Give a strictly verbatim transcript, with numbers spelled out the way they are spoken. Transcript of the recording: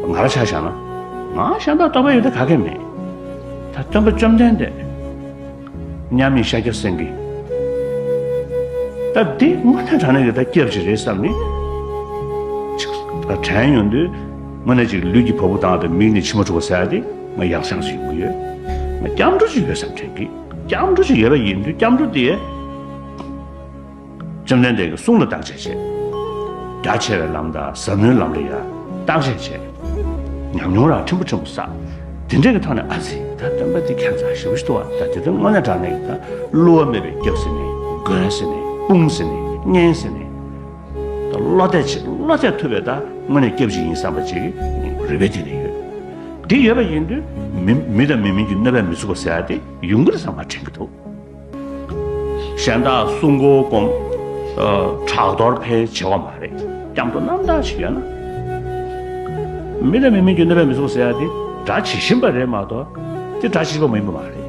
ང་རང་ཆ་བཞག་ན། ང་གཞན་དག་རྟོགས་པ་ཡོད་དེ་ག་གེ་མེད། ད་སྟོན་པ་བཅོམ་ལྡན་འདས། མཉམ་ཉིད་ཤཱཀྱ་སེང་གེ། ད་འདི་དངོས་གནས་དྲང་གནས་ཀྱི་ད་སྐྱབས་ཅིག་རེད་བསམ་ནས། ཅིག་ད་དྲན་ཡོང་དུས། དངོས་གནས་ཅིག་ལུས་ཀྱི་བ་སྤུ་ལྡང་བའི་མིག་ནས་མཆི་མ་འཁྲུག་པ་ཟེར་ཡ་དེ་ང་ཡག་ཤོས་ཅིག་ཡོང་གི་ཡོད། ང་སྐྱབས་འགྲོ་ཅིག་ཡོད་བསམ་དྲན་གི། སྐྱབས་འགྲོ་ཅིག་ཡོད་པ་ཡིན་དུས་སྐྱབས་འགྲོ་དེ། བཅོམ་ལྡན་འདས་ཀྱི་གསུང་ལ་བརྟག་དཔྱད་བྱས། རྒྱ་ཆེ་བའི་ལམ་དང་ཟབ་མོའི་ལམ་ལ་ཡང་བརྟག་དཔྱད་བྱས། ཉམས་མྱོང་རང་ཕྲན་བུ་ཕྲན་བུ་བསགས། དེ་འདྲའི་གི་ཐོག་ནས་ཨ་ཙི་ད་སྟོན་པ་འདི་ཁྱད་མཚར་ཞེ་པོ་ཞིག་འདུག་བ། ད་དེ་དོན་དངོས་གནས་དྲང་གནས་ཀྱི་ད་བསླུ་བ་མེད་པའི་སྐྱབས་ཟེར་ནས་མགོན་ཟེར་ནས་དཔུང་ཟེར་ནས་གཉེན་ཟེར་ནས། ད་བློ་གཏད་བྱེད་བློ་གཏད་ཐུབ་པའི་ད་དངོས་གནས་སྐྱབས་ཅིག་ཡིན་བསམ་པ་ཅིག་རུས་པའི་གཏིང་ནས་ཡོད། འདི་ཡོད་པ་ཡིན་དུས་མི་མི་དང་མི་མིན་གྱི་གནོད་པས་མི་ཚུགས་པ་ཟེར་ཡ་དེ་ཡོང་གི་རེད་བསམ་པ་དྲན་གྱི་འདུག་གཞན་དག་སྲུང་འཁོར་བསྐོར། ཨ། ཕྲག་དོག་འཕེལ་བྱེད་པ་མ་རེད། སྐྱབས་འགྲོ་རྣམ་དག་ཅིག་ཡོད་ན། མི་དང་མི་མིན་གྱི་གནོད་པས་མི་ཚུགས་ཟེར་ཡ་དེ་དགྲ་བྱེད་བཞིན་པ་རེད་མ་གཏོགས། དེ་དགྲ་བྱེད་པ་མ་ཡིན་པ་མ་རེད།